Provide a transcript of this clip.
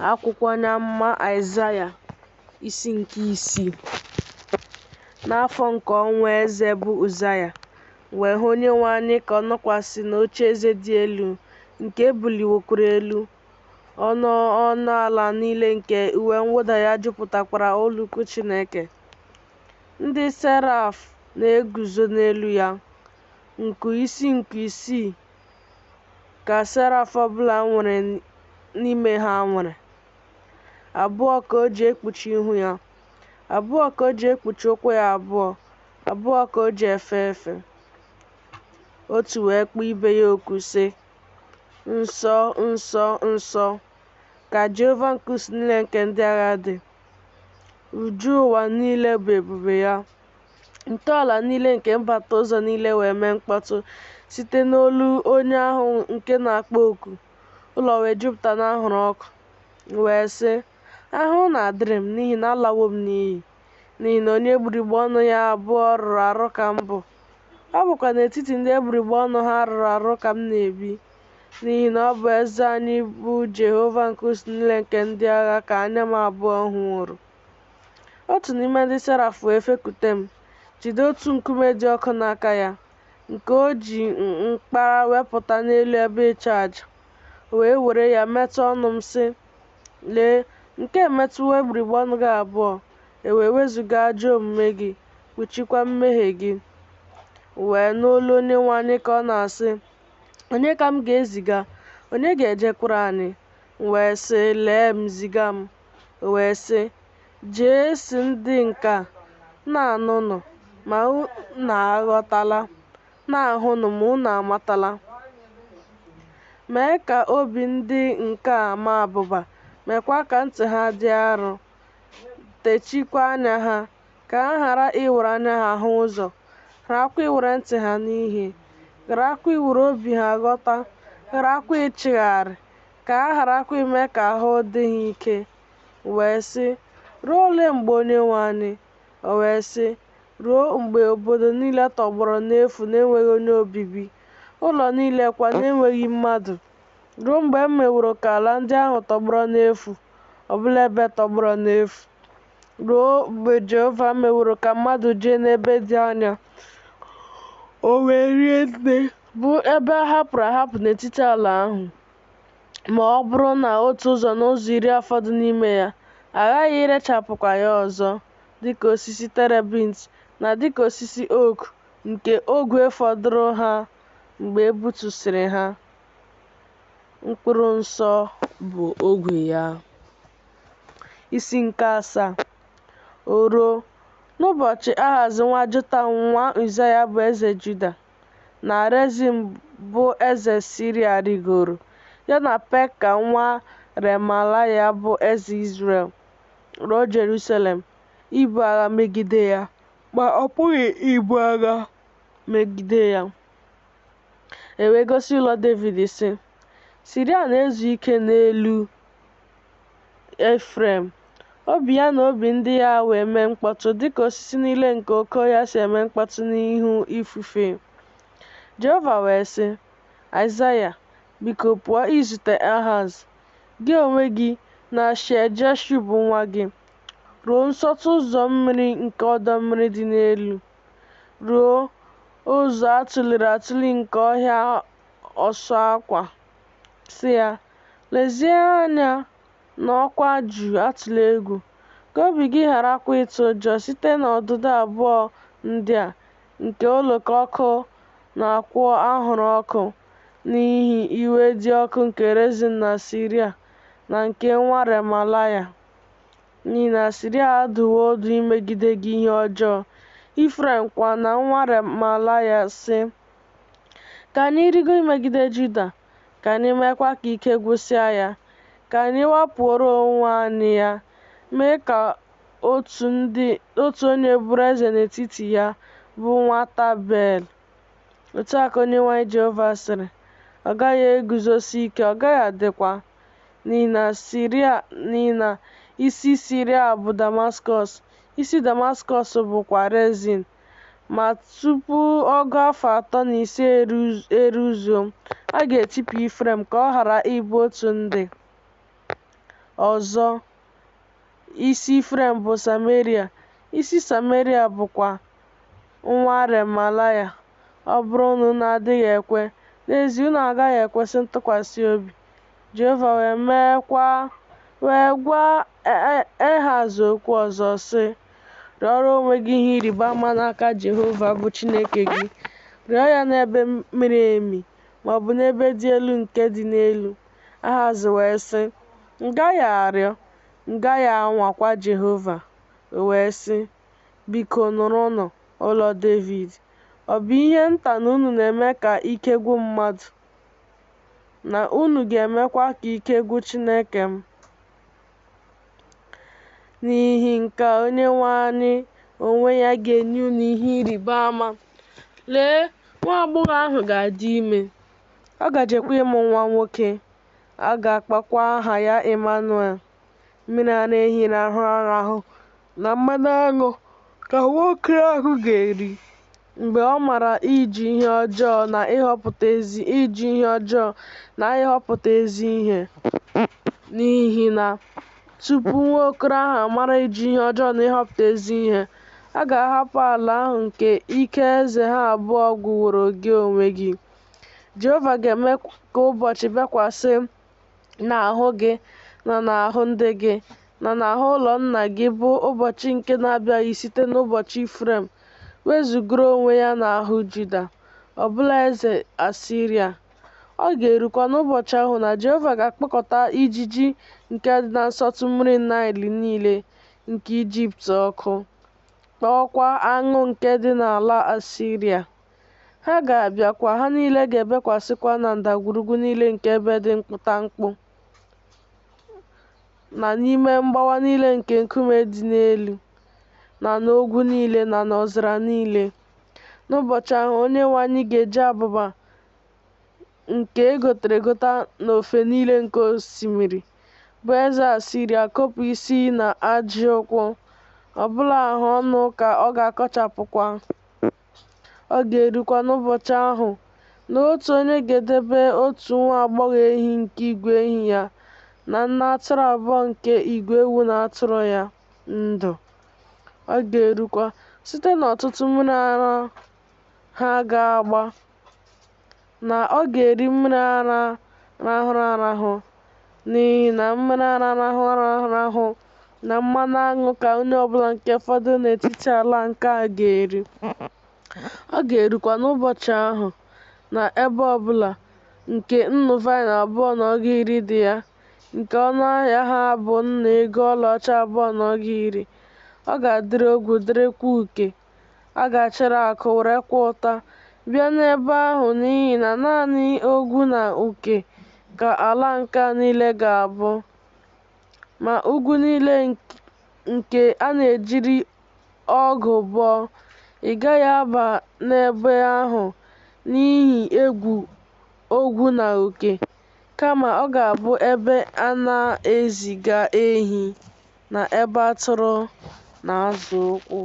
Akwụkwọ onye amụma Aịzaya isi nke isii. N'afọ nke ọnwụ eze bụ Uzaya, m wee hụ Onyenwe anyị ka ọ nọkwasị n'ocheeze dị elu nke e buliwokwara elu, ọnụ ọnụ ala niile nke uwe mwụda ya jupụtakwara ụlọ ukwu Chineke. Ndị seraf na-eguzo n'elu ya, nku isii nku isii ka seraf ọbụla nwere n'ime ha nwere. Abụọ ka o ji ekpuchi ihu ya, abụọ ka o ji ekpuchi ụkwụ ya abụọ, abụọ ka o ji efe efe. Otu wee kpọọ ibe ya oku sị, Nsọ, nsọ, nsọ ka Jehova nke usuu niile nke ndị agha dị. Uju ụwa niile bụ ebube ya. Ntọala niile nke mbata ụzọ niile wee mee mkpọtụ site n'olu onye ahụ nke na-akpọ oku, ụlọ wee jupụta n'anwụrụ ọkụ. M wee sị, Ahụhụ na-adịrị m, n'ihi na alawo m n'iyi, n'ihi na onye egbugbere ọnụ ya abụọ rụrụ arụ ka m bụ, ọ bụkwa n'etiti ndị egbugbere ọnụ ha rụrụ arụ ka m na-ebi, n'ihi na ọ bụ eze anyị bụ Jehova nke usuu niile nke ndị agha ka anya m abụọ hụworo. Otu n'ime ndị seraf wee fekute m, jide otu nkume dị ọkụ n'aka ya, nke o ji mkpara wepụta n'elu ebe ịchụaja. O wee were ya metụ ọnụ m, sị, Lee, nke a emetụwo egbugbere ọnụ gị abụọ, e wee wezụga ajọ omume gị, kpuchikwa mmehie gị. M wee nụ olu Onyenwe anyị ka ọ na-asị, Onye ka m ga-eziga? Onye ga-ejekwuru anyị? M wee sị, Lee m, ziga m. O wee sị, Jee sị ndị nke a, Na-anụnụ, ma unu aghọtala, na-ahụnụ, ma unu amatala. Mee ka obi ndị nke a maa abụba, meekwa ka ntị ha dị arọ, techikwa anya ha, ka ha ghara iwere anya ha hụ ụzọ, gharakwa iwere ntị ha nụ ihe, gharakwa iwere obi ha ghọta, gharakwa ichegharị, ka a gharakwa ime ka ahụ dị ha ike. M wee sị, Ruo ole mgbe, Onyenwe anyị? O wee sị, Ruo mgbe obodo niile tọgbọrọ n'efu n'enweghị onye obibi, ụlọ niile kwa n'enweghị mmadụ, ruo mgbe e meworo ka ala ndị ahụ tọgbọrọ n'efu, ọbụla ebe tọgbọrọ n'efu, ruo mgbe Jehova meworo ka mmadụ jee n'ebe dị anya, o wee rie nne, bụ ebe a hapụrụ ahapụ n'etiti ala ahụ. Ma ọ bụrụ na otu ụzọ n'ụzọ iri afọdụ n'ime ya, a ghaghị irechapụkwa ya ọzọ, dị ka osisi terebint na dị ka osisi ook nke ogwe fọdụrụ ha mgbe e gbutusịrị ha. Mkpụrụ nsọ bụ ogwe ya. Isi nke asaa. O ruo, n'ụbọchị Ahaz nwa Jotam nwa Uzaya bụ eze Juda, na Rezin bụ eze Siria rịgoro, ya na Peka nwa Remalaya bụ eze Izrel, ruo Jerusalem, ibu agha megide ya, ma ọ pụghị ibu agha megide ya. E wee gosi ụlọ Devid, sị, Siria na-ezu ike n'elu Ifrem. Obi ya na obi ndị ya wee mee mkpọtụ, dị ka osisi niile nke oke ọhịa si eme mkpọtụ n'ihu ifufe. Jehova wee sị Aịzaya, Biko pụọ izute Ehaz, gị onwe gị na Shea-Jashub nwa gị, ruo nsọtụ ụzọ mmiri nke ọdọ mmiri dị n'elu, ruo ụzọ a tụliri atụli nke ọhịa ọsụ akwa, sị ya, Lezie anya, nọọkwa jụụ, atụla egwu, ka obi gị gharakwa ịtụ ụjọ site n'ọdụdụ abụọ ndị a nke oloko ọkụ na-akwụ anwụrụ ọkụ, n'ihi iwe dị ọkụ nke Rezin na Siria na nke nwa Remalaya. N'ihi na Siria adụwo ọdụ imegide gị ihe ọjọọ, Ifrem kwa na nwa Remalaya, sị, Ka anyị rịgoo imegide Juda, ka anyị meekwa ka ike gwụsịa ya, ka anyị wapụrụ onwe anyị ya, mee ka otu onye bụrụ eze n'etiti ya, bụ nwa Tabeel. Otu a ka Onyenwe anyị Jehova sịrị, Ọ gaghị eguzosi ike, ọ gaghị adịkwa, n'ihi na isi Siria bụ Damaskọs, isi Damaskọs bụkwa Rezin. Ma tupu ọgụ afọ atọ na ise eruzuo, a ga-etipịa Ifrem ka ọ ghara ịbụ otu ndị. Ọzọ, isi Ifrem bụ Sameria, isi Sameria bụkwa nwa Remalaya. Ọ bụrụ na unu adịghị ekwe, n'ezie unu agaghị ekwesị ntụkwasị obi. Jehova wee gwa Ehaz okwu ọzọ, sị, Rịọrọ onwe gị ihe ịrịba ama n'aka Jehova bụ Chineke gị, rịọ ya n'ebe miri emi, ma ọ bụ n'ebe dị elu nke dị n'elu. Ehaz wee sị, M gaghị arịọ, m gaghị anwakwa Jehova. O wee sị, Biko nụrụnụ, ụlọ Devid. Ọ bụ ihe nta na unu na-eme ka ike gwụ mmadụ, na unu ga-emekwa ka ike gwụ Chineke m? N'ihi nke a Onyenwe anyị onwe ya ga-enye unu ihe ịrịba ama. Lee, nwa agbọghọ ahụ ga-adị ime, ọ gajekwa ịmụ nwa nwoke, a ga-akpọkwa aha ya Ịmanụel. Mmiri ara ehi rahụrụ arahụ na mmanụ aṅụ ka nwoke ahụ ga-eri, mgbe ọ mara ịjụ ihe ọjọọ na ịhọpụta ezi ịjụ ihe ọjọọ na ịhọpụta ezi ihe. N'ihi na tupu nwa okoro ahụ amara ịjụ ihe ọjọọ na ịhọpụta ezi ihe, a ga-ahapụ ala ahụ nke ike eze ha abụọ gwụworo gị onwe gị. Jehova ga-eme ka ụbọchị bịakwasị n'ahụ gị na n'ahụ ndị gị, na n'ahụ ụlọ nna gị, bụ ụbọchị nke na-abịaghị site n'ụbọchị Ifrem wezugara onwe ya n'ahụ Juda, ọbụla eze Asiria. Ọ ga-erukwa n'ụbọchị ahụ na Jehova ga-akpọkọta ijiji nke dị na nsọtụ mmiri Naịl niile nke Ijipt ọkụ, kpọọkwa aṅụ nke dị n'ala Asiria. Ha ga-abịakwa, ha niile ga-ebekwasịkwa na ndagwurugwu niile nke ebe dị mkputamkpu, na n'ime mgbawa niile nke nkume dị n'elu, na n'ogwu niile, na n'ọzara niile. N'ụbọchị ahụ, Onyenwe anyị ga-eji abụba nke e gotere egota n'ofe niile nke osimiri, bụ eze Asiria, kopụ isi na ajị ụkwụ, ọbụla ahụ ọnụ ka ọ ga-akọchapụkwa. Ọ ga-erukwa n'ụbọchị ahụ na otu onye ga-edebe otu nwa agbọghọ ehi nke igwe ehi ya, na nne atụrụ abụọ nke igwe ewu na atụrụ ya, ndụ. Ọ ga-erukwa, site n'ọtụtụ mmiri ara ha ga-agba, na ọ ga-eri mmiri ara rahụrụ arahụ, n'ihi na mmiri ara rahụrụ arahụ na mmanụ aṅụ ka onye ọbụla nke fọdụrụ n'etiti ala nke a ga-eri. Ọ ga-erukwa n'ụbọchị ahụ na ebe ọbụla nke nnu vaịnị 10 dị ya, nke ọnụ ahịa ha bụ nnu ego ọlaọcha 10, ọ ga-adịrị ogwu dịrịkwa uke. A ga-achịrị akụ werekwa ụta bịa n'ebe ahụ n'ihi na naanị ogwu na uke ka ala nke a niile ga-abụ. Ma ugwu niile nke a na-ejiri ọgụ bọọ, ị gaghị aba n'ebe ahụ n'ihi egwu ogwu na uke, kama ọ ga-abụ ebe a na-eziga ehi na ebe atụrụ na-azọ ụkwụ.